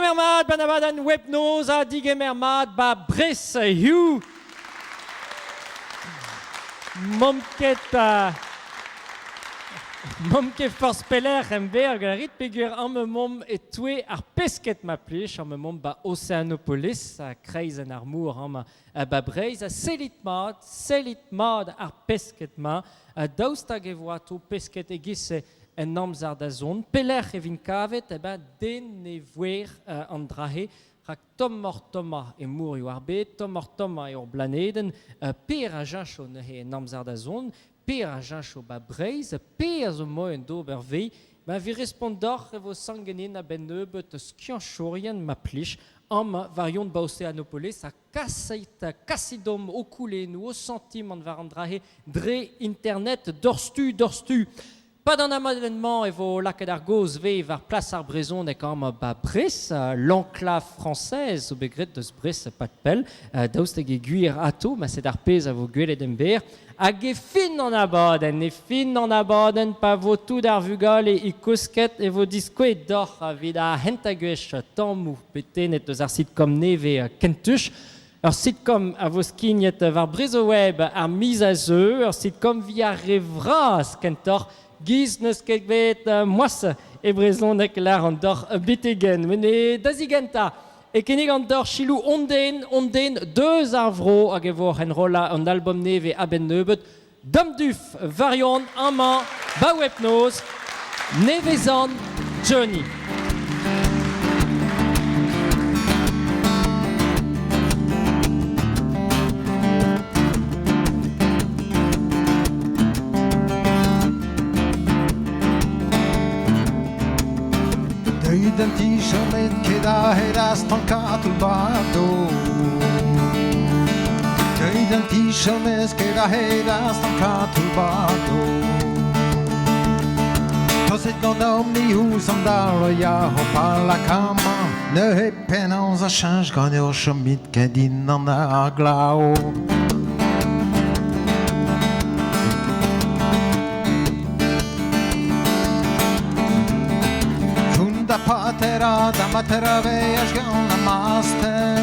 Digemer mat ban abadenn Webnoz ha digemer mat ba Brest hiziv. M'omp ket m'omp ket forzh pelec'h emberr gant rit peogwir amañ emaomp e-touez ar pesked ma plij, amañ emaomp ba Oceanopolis, kreizenn ar mor amañ ba Breizh. Ha sellit mat, sellit mat ar pesked-mañ. Daoust hag e vo atao pesked e-giz-se en amzer da zont? Pelec'h e vint kavet? Eh ben, den ne voer an dra-se, rak tommoc'h-tommañ e morioù ar bed, tommoc'h-tommañ eo hor blanedenn. Per a cheñcho neuze en amzer da zont, Per a cheñcho ba Breizh, Per a zo moaien d'ober 'vez. Ma vi respont deoc'h e vo sank ganin a-benn nebeut skianchourien ma plij amañ war Yon ba Oceanopolis ha kasit, kasit deomp ho koulennoù, ho santimant war an dra-se dre internet doc'htu doc'htu. Pad an abadenn-mañ e vo lakaet ar gaoz 'vez war plas ar brezhoneg amañ 'ba Brest, l'enclave française zo bet graet deus Brest pad pell, daoust hag e gwir atô, ma sed ar pezh a vo gwelet emberr. Hag e fin an abadenn, e fin an abadenn, pa vo tout ar vugale e kousket, e vo diskouezet deoc'h evit ar c'hentañ gwech tammoù bet tennet eus ar sitcom nevez Kentuch. Ur sitcom a vo skignet war Brezhoweb ar miz a zeu, ur sitcom via re vras kentoc'h, giz n'eus ket bet moas e brezhoneg lâr an deoc'h betek-henn. Met ne da zigentañ e kinnig an deoc'h selaou hon den, hon den deus ar vro hag e vo oc'h enrollañ an albom nevez a-benn nebeut. Damduf Varion amañ ba Webnoz, nevezan Johnny. Deuit d'an ti chomet ket aze da stankañ toull-bado. Deuit d'an ti chomez ket aze da stankañ toull-bado. Toset ganeomp ni ouzh an dal ya ho palakamañ. Neuze penaos a cheñch ganeoc'h chomit ket dindan ar glav. Kunda patera da matera veaj gant la master.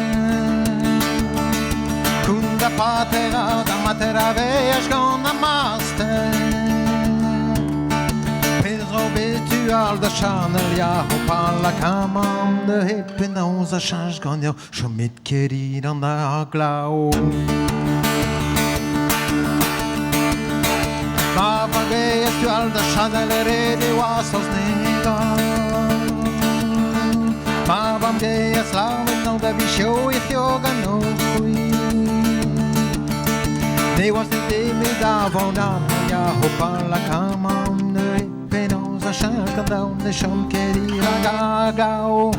Kunda patera da matera veaj gant la master. Pedro bet tu al da Chanel ya ho pala kamam neuze penaos a cheñch ganeoc'h chomit ket dindan ar glav. Ma vagez tu al da Chanel ret e oa saoznega. Ma vamm gaezh laouen an da vichio e c'hio gant o c'hwi. Ne oas net nemet avant an ya ho pala kamam neuze penaos a cheñch gant daou ne chom ket dirak ar glav.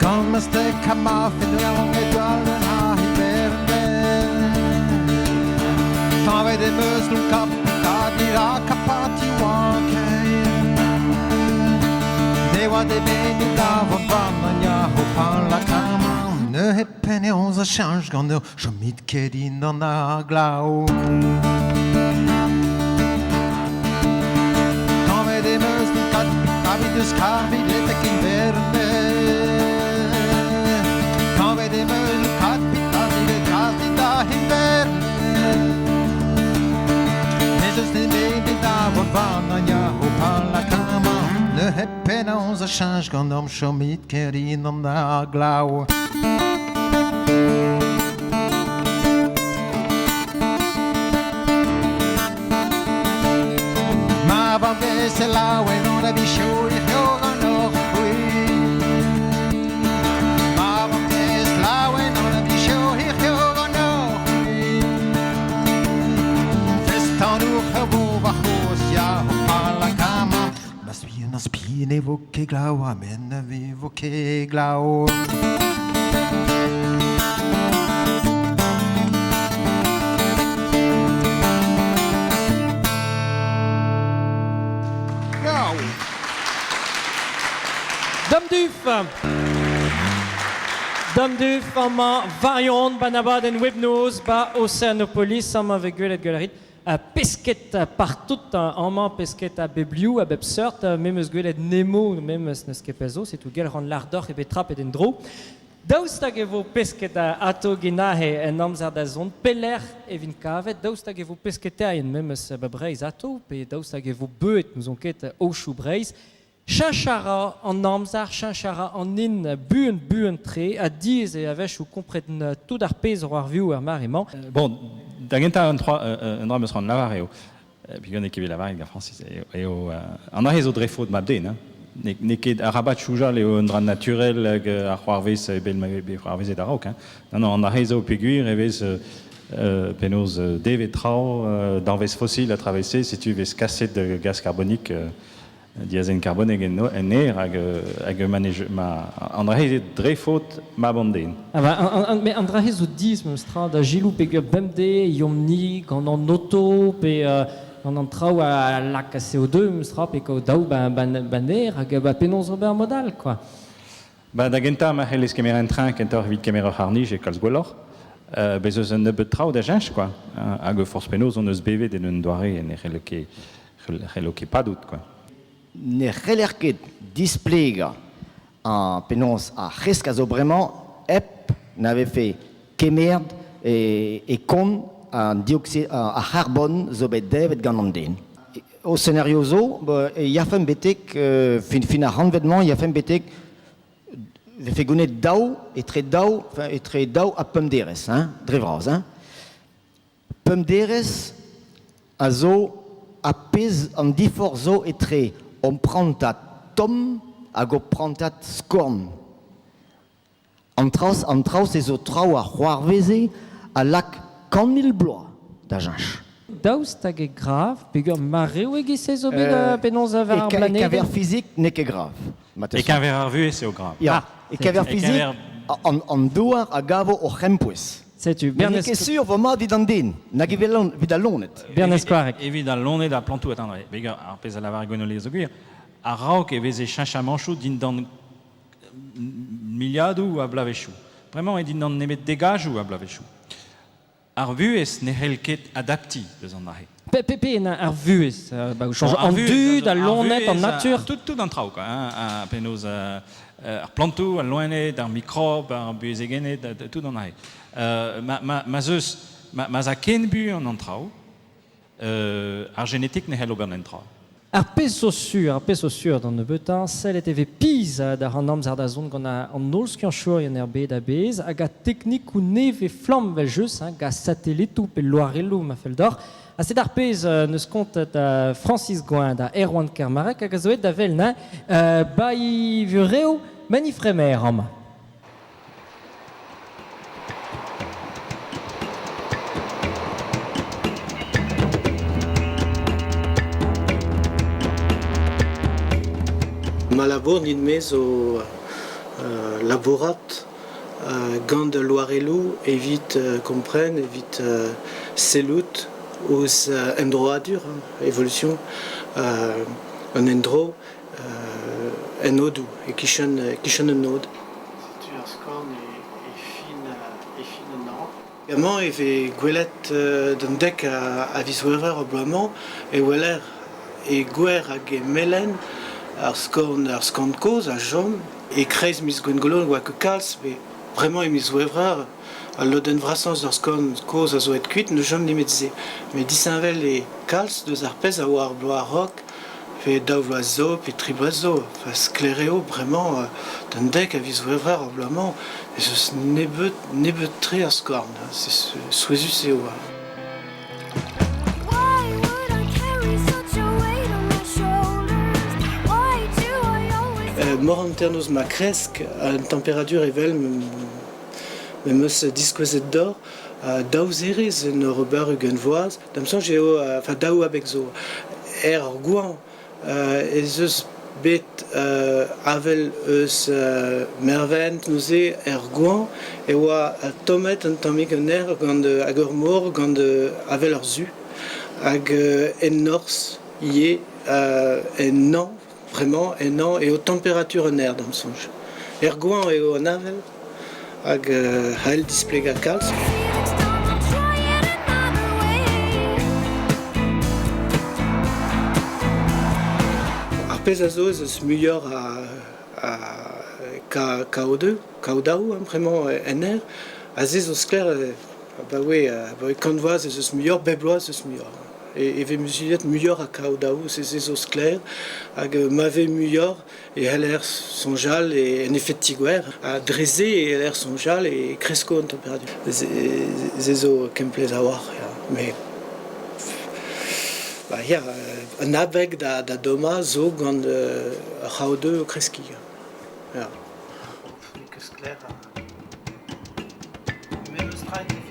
Gant ma stek ha ma fenn e doare ha Tavet em eus loukap dirak ha parti oa ken. Ne oa demenet da vont warnañ ya ho palakamañ. Neuze penaos a cheñch gant ur chomit ket dindan ar glav. Tavet em eus kat David eus Karvid etek Inverne. Tavet em eus kat David David da Inverne. Ez eus nemet da vont warnañ ya ho palakamañ. Neuze penaos a cheñch ganeomp chomit ket dindan ar glav. Ma vamm vez laouen on a-vichou e c'heo ganeoc'h c'hwi. Ma vamm vez laouen on a-vichou e c'heo ganeoc'h c'hwi. Fest-an-our a vo warc'hoazh ya ho palakamañ. Ma suien ar spi ne vo ket glav ha men ne vo ket glav. Dom Duff amañ varion ban abadenn Webnoz ba Oceanopolis amañ vez gwelet gwell a pesket partout amañ pesket a bep liv a bep seurt memes gwelet Nemo memes n'eus ket pell zo setu gell ran lardoc'h e bet trapet en-dro. Daoust hag e vo pesket ato genahe en amzer da zont pelec'h e vint kavet daoust hag e vo pesketaerien memes ba Breizh ato pe daoust hag e vo beuet n'ouzon ket aochoù Breizh Cheñch a ra an amzer, cheñch a ra an hin buan-buan-tre ha diaes eo a-wechoù kompren tout ar pezh a ro ar vioù er mare-mañ. Bon, da gentañ un dra un dra 'm eus c'hoant lavar eo, peogwir n'eo ket bet lavaret gant Francis, eo an dra-se zo dre faot mab-den. Hein. N'eo ket arabat soñjal eo un dra naturel hag a c'hoarvez evel ma vez c'hoarvezet a-raok. Hein. Non, non, an dra-se zo peogwir e vez penaos devet traoù, danvez fosil a traverse, setu e vez kaset gaz karbonik diazen karbonek en aer hag hag ma ne ma an dra-se dre faot mab an den. Ah ba, an, an, an dra-se zo diaes memes tra da Gilou peogwir bemdez eomp-ni gant an oto pe gant an traoù a lak CO2 memes tra pe kaout daou ban aer hag ba penaos ober mod all quoi. Ba da gentañ ma c'hellez kemer un train kentoc'h evit kemer ur c'harr-nij e kalz gwelloc'h. Bez eus un nebeud traoù da cheñch quoi. Hag forzh penaos hon eus bevet en un doare ne c'hello ket c'hello ket padout quoi. Ne c'heller ket displegañ penaos ar c'hresk a zo bremañ hep na vefe kemeret e kont an dioxyde ar c'harbon zo bet devet gant an den. O senario zo, e yafemp betek fin ar c'hantved-mañ, e yafemp betek vefe gounet daou, etre daou, enfin, etre daou ha pemp derez, hein, dre vras. Hein. Pemp derez a zo ar pezh an diforc'h zo etre hon prantad tomm hag ho prantad skorn. An traoù an traoù-se zo traoù a c'hoarveze a lak 100 000 bloaz da cheñch. Daoust hag eo grav peogwir mareoù e-giz-se zo bet penaos war ar blanedenn? E-keñver fizik n'eo ket grav. E-keñver ar vuhez eo grav. Ya, e-keñver fizik, an douar a gavo o c'hempouez. Setu, Mais n'eo ket sur vo mat evit an den, nag evit al loened. Bernez Kloareg. Evit al loened ha plantoù, attends, ar pezh a lavar Gwenole zo gwir. A-raok e veze cheñchamanchoù dindan miliadoù a bloavezhioù. Bremañ eo dindan nemet degazoù a bloavezhioù. Ar vuhez ne c'hell ket adaptiñ deus an dra-se. Pe ar vuhez, ba, chañj an dud, al loened, an natur. Tout an traoù, quoi, hein, penaos ar plantoù, al loened, ar mikrob, ar buhezegenned, tout an dra-se. Ma 'z eus, ma 'z a ken buan an traoù, ar genetik ne c'hell ober netra. Ar pezh zo sur, ar pezh zo sur d'an nebeutañ, sellet e vez pizh da an amzer da zont gant an holl skianchourien er bed a-bezh hag a teknikoù nevez-flamm evel-just, hein, gant satelitoù pe loarelloù ma fell deoc'h. Ha sed ar pezh neus kontet Francis Gouin da Erwan Kermarek hag a zo aet da wel neuze ba e vurev Manifremer amañ. Ma labour din-me zo labourat gant al loarelloù evit kompren, evit sellout ouzh emdroadur, evolution an endro en odoù, e-kichen e-kichen un nod. Setu ar skorn e fin e fin an hañv. Amañ e vez gwelet d'an dek a viz C'hwevrer ar bloaz-mañ e weler e gwer hag e melen ar skorn ar skorn kozh a chom e-kreiz miz Gwengolo ne oa ket kalz met bremañ e miz C'hwevrer al lodenn vrasañ eus ar skorn kozh a zo aet kuit ne chom nemet se. Met disheñvel eo kalz deus ar pezh a oa ar bloaz a-raok pe daou vloaz zo pe tri bloaz zo. Enfin, sklaer eo bremañ d'an dek a viz C'hwevrer ar bloaz-mañ ez eus nebeut nebeut-tre a skorn. C'est souezhus eo. Mor hanternoz ma kresk an temperadur evel m'em eus diskouezet deoc'h daou zerez en ur ober ugent vloaz. Da'm soñj eo enfin daou abeg zo. Er goañv ez eus bet avel eus Mervent neuze er goañv e oa tommet un tammig an aer gant hag ur mor gant avel ar su hag en norzh ivez en hañv bremañ en hañv eo temperatur an aer da'm soñj. Er goañv eo an avel hag a c'hell displegañ kalz. Ar pezh a zo ez eus muioc'h a, a KO2, KO2 hein, bremañ en aer, ha se zo sklaer abaoe abaoe kant vloaz ez eus muioc'h, bep bloaz ez eus muioc'h. E, e vez muzuliet muioc'h a KO2, se se zo sklaer, hag ma vez muioc'h e c'heller soñjal en efed ti-gwer ha dre-se e c'heller soñjal e kresko an temperatur. Se zo kemplezh a-walc'h, ya. Mais bah, ya, un abeg da, da dommañ zo gant ur c'haodeù o kreskiñ. Ya. N'eo ket sklaer. Memes tra e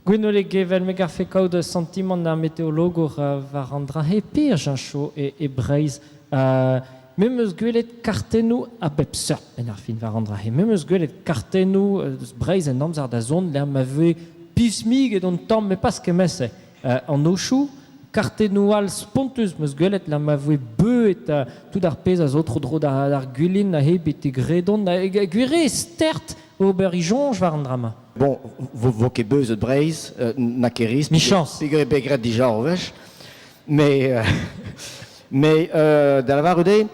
Gwenole Gevel, me garfe kaout santimant ar meteologour war an dra-se pir cheñcho e, e Breizh. Me 'm eus gwelet kartennoù a bep seurt benn ar fin war an dra-se. Me 'm eus gwelet kartennoù eus Breizh en amzer da zont lec'h ma voe pismiget an tamm met pas kement-se. An aochoù, kartennoù all spontus 'm eus gwelet la ma voe beuet tout ar pezh a zo tro-dro d'ar Gwilin aze betek Redon. Gwir eo stert ober e soñj war an dra-mañ. Bon, vo, vo ket beuzet Breizh, na ket risk. Michañs. Peogwir bet graet dija ur wech. Mais, mais da lavarout eo,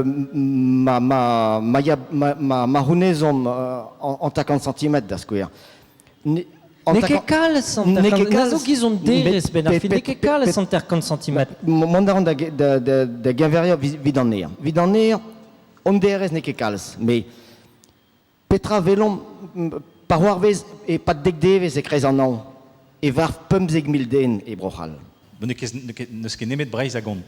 ma, ma, ma, ya, ma, ma, ma c'hounezomp hanter-kant centimetr da skouer. N'eo ket kalz hanter-kant, na zo giz on derez benn ar fin, n'eo ket kalz hanter-kant centimetr. Mont a ran da, da, da, da geñveriañ evit an aer. Evit an aer, hon derez n'eo ket kalz, met petra welomp pa c'hoarvez e-pad dek devezh e-kreiz an hañv e varv 15 000 den e Bro-C'hall. N'eus ket nemet Breizh a gont.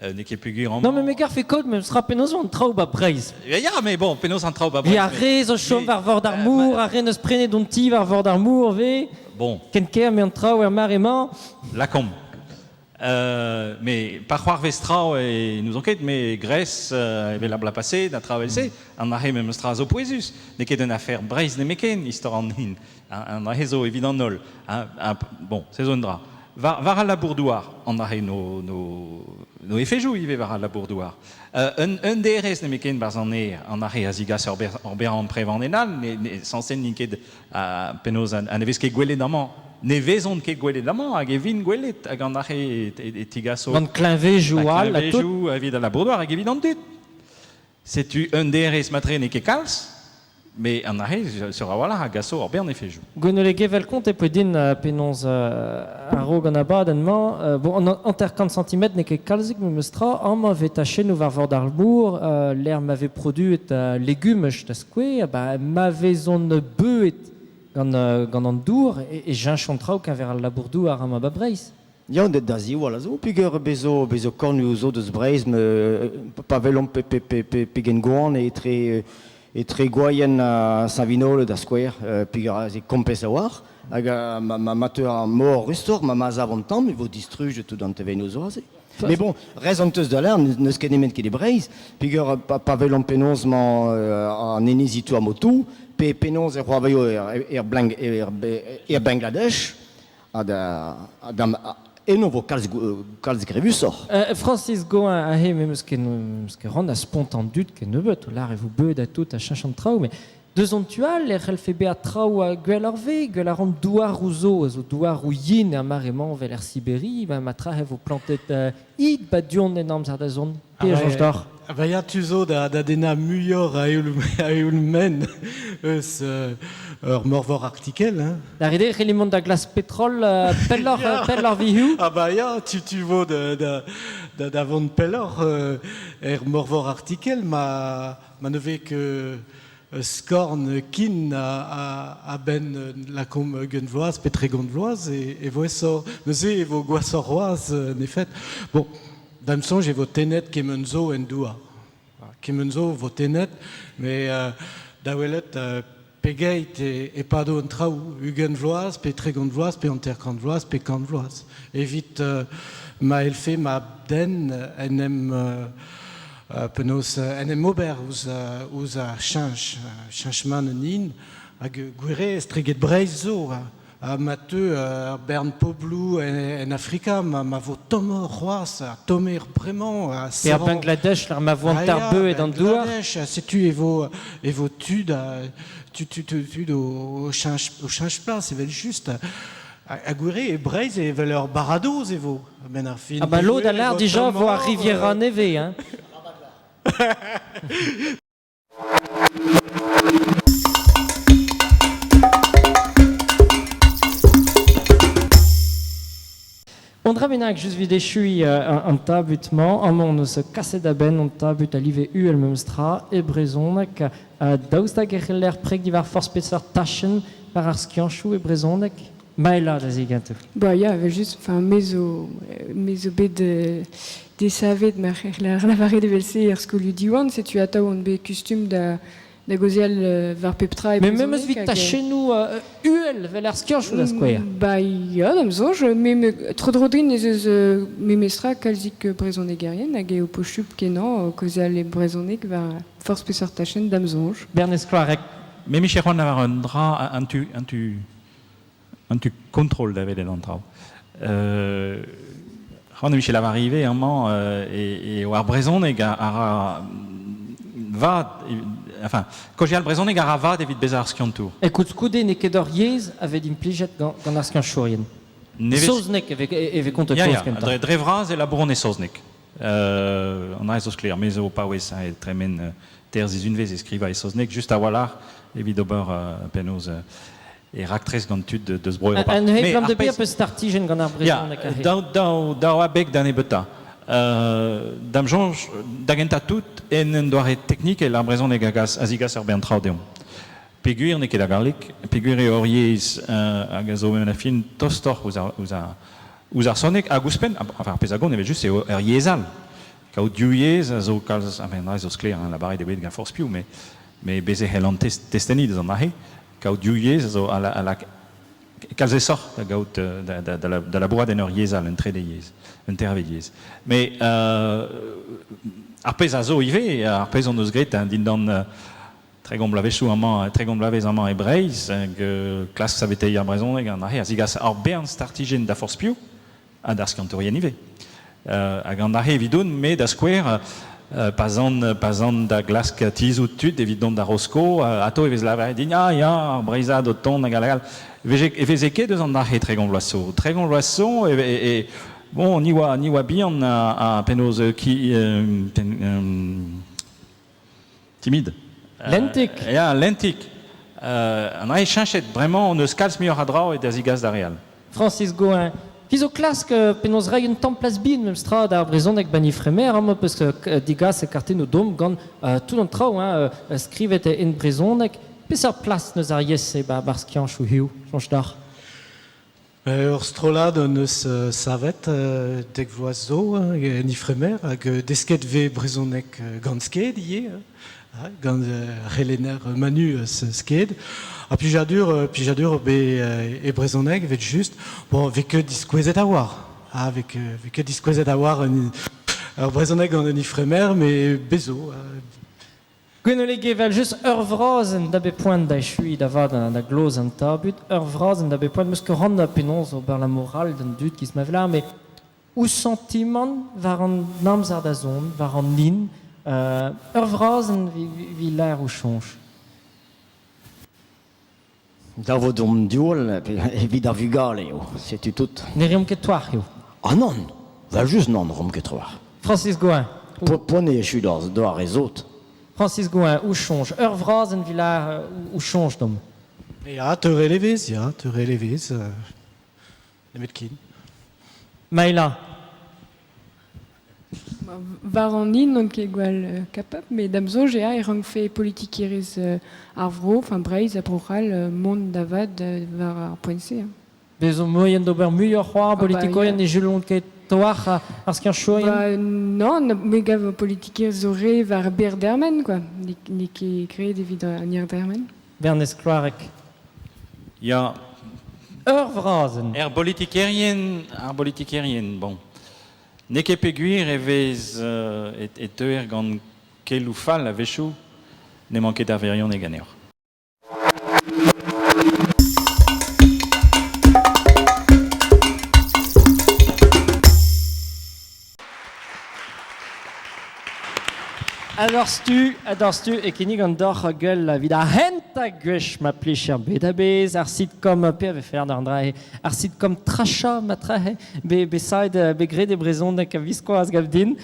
N'eo ket peogwir amañ... Non, mais me garfe kaout memes tra penaos an traoù ba Breizh. Ya, mais bon, penaos an traoù ba Breizh. ar re zo chom war vord ar mor, ar re n'eus prenet hon ti war vord ar mor, ve. Bon. Ken ker me an traoù er mare-mañ. Lakaomp. Mais pa c'hoarvez traoù e n'ouzon ket, mais Grèce, evel ar bloaz passé, da traoù evel-se, an dra-se memes tra zo pouezus. N'eo ket un afer Breizh nemetken, istor an hin. An dra-se zo evit an holl. Bon, se zo un dra. War, war al labour-douar, an dra-se no, no, no efejoù ivez war al labour-douar. Un, un derez nemetken barzh an aer, an dra-se a zigas ur, ber, ur berr amprevan all, ne, ne, sañset n'int ket penaos ha ne vez ket gwelet amañ. Ne vezont ket gwelet amañ hag e vint gwelet hag an dra-se e, e, e tigaso Gant kleñvejoù all ha tout. Kleñvejoù evit al labour-douar hag evit an dud. Setu un derez matre n'eo ket kalz, mais an dra-se sur a-walc'h a gaso ur bern efejoù. Gwenole Gevel-Kont e poe din penaos a-raok an abadenn-mañ, bon, an 50 centimetr n'eo ket kalzik memes tra, amañ vez tachennoù war vord ar mor, lec'h ma vez produet legumaj da skouer, ba ma vezont beuet gant, gant an dour e, e cheñch an traoù keñver al labour-douar amañ ba Breizh. Ya, da ziwall a zo, peogwir bezo bezo kornioù zo deus Breizh me, pa welomp pe, pe, pe, pe, pegen gwan etre etre Gwaien ha Saint-Vinole da skouer, peogwir aze kompez a-walc'h, hag ma, ma, ma teu ar mor rustoc'h, ma ma sav an tamm, e vo distrujet tout an tevennoù zo aze. Mais bon, rezon teus da lâr, n'eus ket nemet ket e Breizh, peogwir pa, pa welomp penaos 'mañ an inizi Tuamotu, pe penaos e c'hoarvezo er, er, er, er Bangladesh, Ha da, da, eno vo kalz, kalz grevusoc'h. Francis Goin aze memes ket, memes ket ran a spont an dud kennebeut, o lâr e vo beuet ha tout a cheñch an traoù, met deus an tu all e c'hellfe bezañ traoù gwelloc'h 've, gwell a ran douaroù zo, a zo douaroù yen er mare-mañ 'vel er Siberi, ma, ma tra e vo plantet id ba du-hont en amzer da zont. Pe a soñj deoc'h? Ah ba ya, tu zo da, da dennañ muioc'h a eoul, a eoul-men eus ur morvor artikel. Hein. Da ret eo c'helli mont da glask petrol pelloc'h, ya. pelloc'h vihu. Ah ba ya, tu, tu vo da, da, da, da vont pelloc'h er morvor artikel ma, ma ne vez que skorn kin a-benn lakaomp ugent vloaz pe 30 vloaz e, e vo aesoc'h. Neuze e vo gwashoc'h c'hoazh, en effet. Bon, da'm soñj e vo tennet kement zo en douar. Kement zo vo tennet, mais da welet pegeit e, e pado an traoù, 20 vloaz pe 30 vloaz pe 50 vloaz pe 100 vloaz. Evit ma elfe ma den en em penaos en em ober ouzh, ouzh ar cheñch, cheñchement an hin. Hag gwir eo, estreget Breizh zo, ha ma teu ur bern pobloù en Afrika, ma vo tommoc'h c'hoazh, ha tommer bremañ. Ha Pe ar Bangladesh, lec'h ma vo an tarbeuet an douar. Bangladesh, setu e vo, e vo tud, tud, tud, tud o cheñch, o cheñch plas, evel-just. Ha gwir eo, e Breizh, evel ur baradoz e vo, a-benn ar fin. Ah bah lod a lâr dija vo ar Riviera nevez, hein. On dra bennak just evit echuiñ an tabut-mañ, amañ hon eus kaset a-benn an tabut a live uhel memes-tra e brezhoneg. Daoust hag e c'heller preg diwar forzh peseurt tachenn war ar skianchoù e brezhoneg? Maela da ziganto. Ba ya, evel-just, enfin, me zo, me zo bet desavet, ma c'heller lavaret evel-se er skolioù Diwan, setu atav on bet kustum da da gaozeal war pep tra e Mais memes evit tachennoù uhel vel ar skianchoù da skouer. Ba ya, da'm soñj, me tro-dro din ez eus memestra kalzik brezhonegerien hag eo posupl kenañ kaozeal e brezhoneg war forzh peseurt tachenn da'm soñj. Bernez Kloareg. Me 'mije c'hoant war un dra an tu an tu an tu kontrol da welet an traoù. C'hoant e vije lavar ivez amañ eo ar brezhoneg a ra vat, enfin, kaozeal brezhoneg a ra vat evit bezañ ar skiantour. E koulskoude n'eo ket ur yezh a vez implijet gant ar skianchourien. Saozneg e vez kontet Ya, ya, dre vras e labouront e saozneg. An dra zo sklaer, me zo o paouez e tremen teir sizhunvezh e skrivañ e saozneg just a-walc'h evit ober penaos e raktres gant tud deus bro Europa. Un heblant de bier peus startijenn gant ar brezhoneg aze. Ya, daou abeg da nebeutañ. Da'm soñj, da gentañ tout, en un doare teknikel ar brezhoneg a gas a zigas ur bern traoù deomp. Peogwir n'eo ket ar galleg, peogwir eo hor yezh hag a zo en a fin tostoc'h ouzh ar, ouzh ar, ouzh ar saozneg, hag ouzhpenn, enfin ar pezh a gont evel-just eo ur yezh all. Kaout div yezh a zo kalz, enfin, a zo sklaer, hein, lavaret eo bet gant forzh piv, met, met bez' e c'hellan testenniñ deus an aze. Kaout div yezh a zo a, a lak kalz aesoc'h da gaout da, da, da, da labourat en ur yezh all, un trede yezh, un tervet yezh. Mais ar pezh a zo ivez, ar pezh hon eus graet hein, dindan 30 bloavezhioù amañ, 30 bloavezh amañ e Breizh, hag klask saveteiñ ar brezhoneg an aze a zigas ar bern startijenn da forzh piv, ha d'ar skiantourien ivez. Hag an aze evidon, me da skouer, pa zan, pa zan da glask tizhout tud evit dont da Rosko, atao e vez lavaret din, ah ya, ar Breizhad o tont hag all hag all. E veze ket eus an aze 30 vloaz zo. 30 vloaz zo, e, e, bon, ni oa, ni oa bihan ha penaos ki, timid. Lentik. Ya, lentik. An dra cheñchet bremañ hon eus kalz muioc'h a draoù da zigas d'ar re all. Francis Goin, Ki zo klask penaos reiñ un tamm plas bihan memes tra d'ar brezhoneg ba Nifremer amañ peus degas kartennoù domp gant tout an traoù hein, skrivet en brezhoneg. Peseurt plas n'eus ar yezh-se ba ar skianchoù hiziv, soñj deoc'h? Ur strollad hon eus savet dek vloaz zo en Ifremer hag desket vez brezhoneg gant Sked ivez, gant c'helenner Manu eus Sked. Ha plijadur, plijadur bet e brezhoneg evel-just. Bon, vez ket diskouezet a-walc'h, ha vez ket diskouezet a-walc'h ur brezhoneg gant un Ifremer, met bez zo. Gwenoleg evel-just ur vrazenn da bep poent da echuiñ da vat da gloz an tabut, ur vrazenn da bep poent 'meus ket c'hoant penaos ober la moral d'an dud giz ma vlar, met o santimant war an amzer da zont, war an hin, ur vrazenn 'vit lâr o soñj. Da vo d'hon diwall evit ar vugale eo, setu tout. Ne reomp ket toac'h eo. Ah nann, vel-just nann, ne reomp ket trawalc'h. Francis Goin. Poent eo echu d'ar re sot. Francis Goin, o soñj, ur vrazenn 'vit lâr o soñj deomp. Ya, teurel evezh, ya, teurel evezh, nemet ken. Maëla. War an hin n'on ket gwall kapabl, met da'm soñj eo e rankfe politikerezh ar vro, enfin Breizh ha Bro-C'hall, mont da vat war ar poent-se. Bez zo moaien d'ober muioc'h c'hoazh, politikourien ne julont ket trawalc'h ar skianchourien? Ba, non, me gav politikerezh zo re war berr dermen, quoi. N'eo ket graet evit an hir dermen. Bernez Kloareg. Ya. Ur vrazenn. Er bolitikerien, ar bolitikerien, bon. N'eo ket peogwir e vez e teuer gant keloù fall a-wechoù n'emañ ket ar wirionez ganeoc'h. A-dorzh-tu, a-dorzh-tu e kinnig an doc'h guell evit ar c'hentañ gwech ma plij er bed a-bezh ar sitcom pe a vefe an dra ar sitcom trashañ matrehe bet bet saet bet graet e brezhoneg a-viskoazh gav din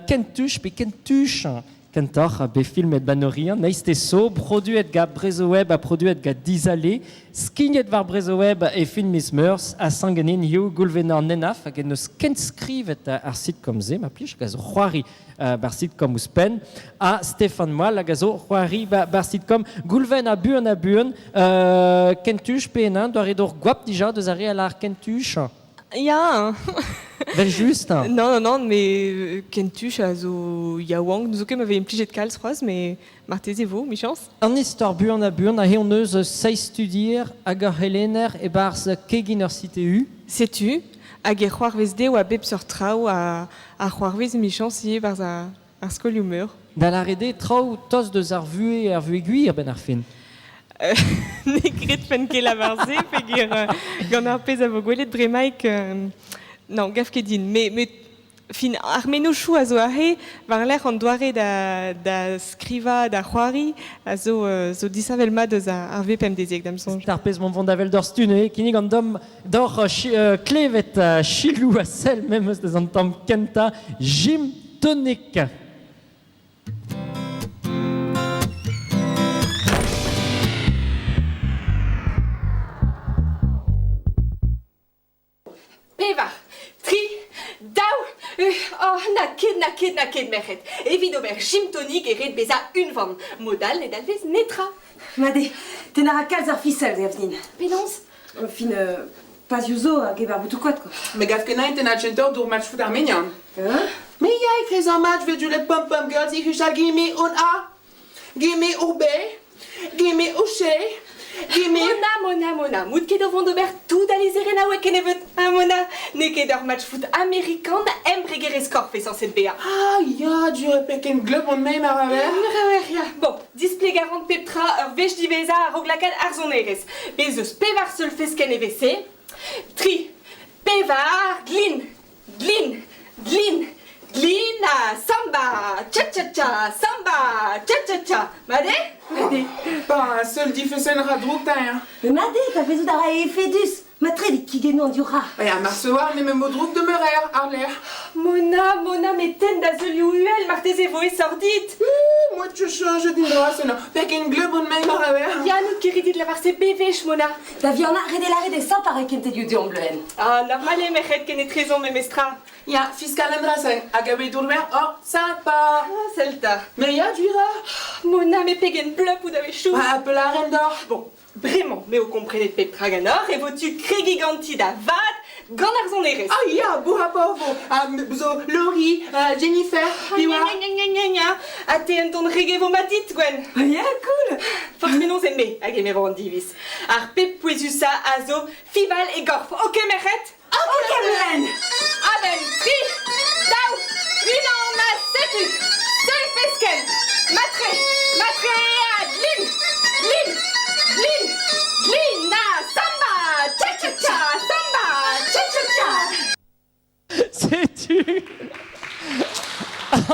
kentuch pe kentuch kentoc'h bet filmet 'ba 'n Oriant eizhtez zo produet gant Brezhoweb ha produet gant Dizale skignet war Brezhoweb e fin miz Meurzh ha sanganin hiziv Goulwena an Henaff hag en deus kenskrivet ar sitcom-se ma plij hag a zo c'hoari bar sitcom ouzhpenn ha Stefan Moal hag a zo c'hoari bar sitcom Goulven ha buan ha buan kentuch pe en doare d'or goap dija deus ar re a lâr kentuch Ya. Vel just. Non, non, non, mais kentuch a zo yaouank. N'eus ket ma vez implijet kalz c'hoazh, mais marteze vo, michañs. An istor buan ha buan, aze hon eus seizh studier hag ur c'helenner e-barzh kegin ur CTU. Setu, hag e c'hoarvez dezho a bep seurt traoù a, a c'hoarvez emichañs ivez 'barzh ar, ar skolioù-meur. Da lâret eo traoù tost deus ar vuhez ar vuhez gwir 'benn ar fin. Ne gredfen ket lavar se peogwir gant ar pezh a vo gwelet bremaik non, gav ket din. Mais, met fin ar mennozhioù a zo aze war-lerc'h an doare da, da skrivañ, da c'hoari a zo, zo disheñvel-mat eus ar v pemdeziek da'm soñj. Ar pezh m'on vont da wel d'ur stun eo kinnig an domm d'hoc'h klevet Chilou ha sell memes deus an tamm kentañ Jim Tonic. Pevar, tri, daou, oh, na ket, na ket, na ket, merc'hed. Evit ober gym tonic e ret bezañ unvan. Mod all ne dalvez netra. Mat eo, tennañ a ra kalz ar fisel, gav din. Penaos? Fin, pazioù zo hag ev ar botoù-koad, quoi. Me gav kenañ tennañ kentoc'h dour match foot armenian. Hein? Me ya e-kreiz ar match 'vel du pom pom girls e huchal gimme un A, gimme ur B, gimme ur C, gimme... Mona, Mona, Mona, m'out ket o vont d'ober tout al lizherennaoueg kennebeut, hein, Mona? N'eo ket ur match foot amerikan embregerezh korf eo sañset bezañ. Ah ya, du peken gleb on me mar a Meur ya. Bon, displeg a ran pep tra ur wech diwezhañ a-raok lakaat ar sonerezh. Bez' eus pevar seul feskenn e-vese. Tri, pevar, glin, glin, glin, glin ha samba, cha-cha-cha, samba, cha-cha-cha. Mat eo? Mat eo. Ba, seul difesenn ra droug da hein. Mat eo, talvezout a ra efedus. Matre evit kigennoù an div c'har. Ya, marse war, me mo droug demeurer, àr-lerc'h. Mona, Mona, met tenn da zeulioù uhel, marteze e vo aesoc'h dit. Moi, tu change din dra, se Pegen gleb on me mar a Ya, n'out ket ret dit lavar se bewech, Mona. Da vihanañ, ret eo lâret e sap a ra kentelioù deomp bleuenn. Ah, normal eo merc'hed kenetrezomp memestra. Ya, fiskal an dra-se, hag a bet oh, sympa. Ah, sell 'ta. Mais ya, duira. Mona, met pegen bleup out a-wechoù. Ah, pelaren d'or. Bon, Bremañ m'eo komprenet pep tra ganeoc'h e vo tu kregiñ ganti da vat gant ar sonerezh. Ah ya, bourrapoc'h vo. Ah, zo Laurie, Jennifer, Piwa. Gna gna gna gna. Ha te un ton reggae vo mat dit, Gwenn? Ya, cool. Forzh penaos eo-me a gemero an diviz. Ar pep pouezusañ a zo fival e gorf. Ok, merc'hed? Ok, Gwenn! A-benn tri, daou, unan ha setu! Seul feskenn! Matre! Matre ha glin! Glin! Glin! Glin ha samba! Cha-cha-cha! Samba! Cha-cha-cha! Setu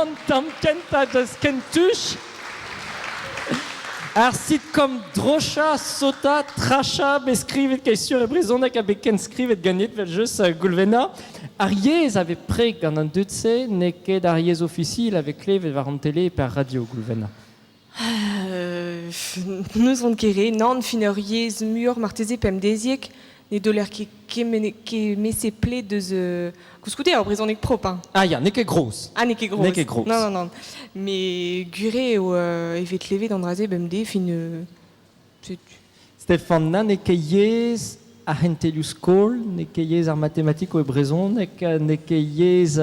an tamm kentañ deus Kentuch. Ar sitcom drochañ, sotañ, trachañ bet skrivet ket sur e brezhoneg ha bet kenskrivet ganit 'vel-just Goulwena. Ar yezh a vez preg gant an dud-se n'eo ket ar yezh ofisiel a vez klevet war an tele pe ar radio, Goulwena. N'ouzon ket re, nann, fin ur yezh muioc'h marteze pemdeziek, ne deuler ket kement kement-se pled deus koulskoude ur brezhoneg propr hein. Ah ya, n'eo ket gros. Ah, n'eo ket gros. N'eo ket gros. Non, non, non. Mais gwir eo e vez klevet an dra-se bemdez, fin setu. Stefan, na n'eo ket yezh ar c'hentelioù skol, n'eo ket yezh ar matematikoù e brezhoneg, n'eo ket yezh,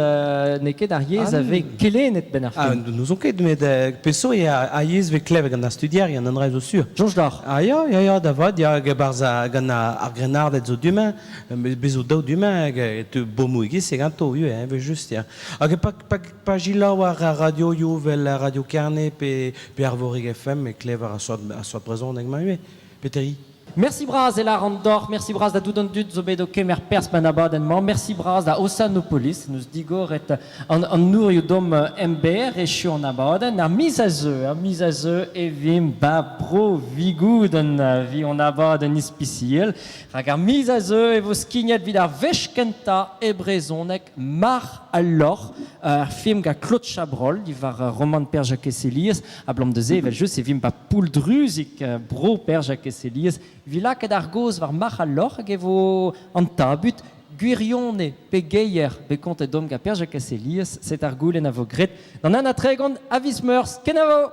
n'eo ket ar yezh a vez kelennet benn ar Ah, fin. n'ouzon ket, met peseurt eo ar yezh vez klevet gant ar studierien, an dra zo sur. Soñj deoc'h? Ah ya, ya, ya, da vat, ya, hag e-barzh gant ar grennarded zo du-mañ, bez zo daou du-mañ, hag e teu bommoù e-giz-se ganto ivez, hein, evel-just, ya. Hag pa, pa, pa jilaou ar radioioù 'vel Radio Kerne pe, pe Arvorig FM e klever ar seurt, ar seurt brezhoneg-mañ ivez, Peteri. Mersi bras e lâran deoc'h, mersi bras da dout an dud zo bet o kemer perzh 'ba'n abadenn-mañ, mersi bras da Oceanopolis 'neus digoret an an nourioù domm emberr echu an abadenn. Ar miz a zeu, ar miz a zeu e vimp 'ba Bro Vigoudenn 'vi hon abadenn ispisiel. Rak ar miz a zeu e vo skignet evit ar wech kentañ e brezhoneg Marc'h al Loc'h, ur film gant Claude Chabrol diwar romant Pêr-Jakez Elias. Abalamour da se, evel-just, e vimp ba Pouldruzig, bro Pêr-Jakez Elias. Evit lakaat ar gaoz war Marc'h al Loc'h hag e vo an tabut gwirionez pe geier bet kontet deomp gant Pêr-Jakez Elias. Set ar goulenn a vo graet d'an 31 a viz Meurzh. Kenavo!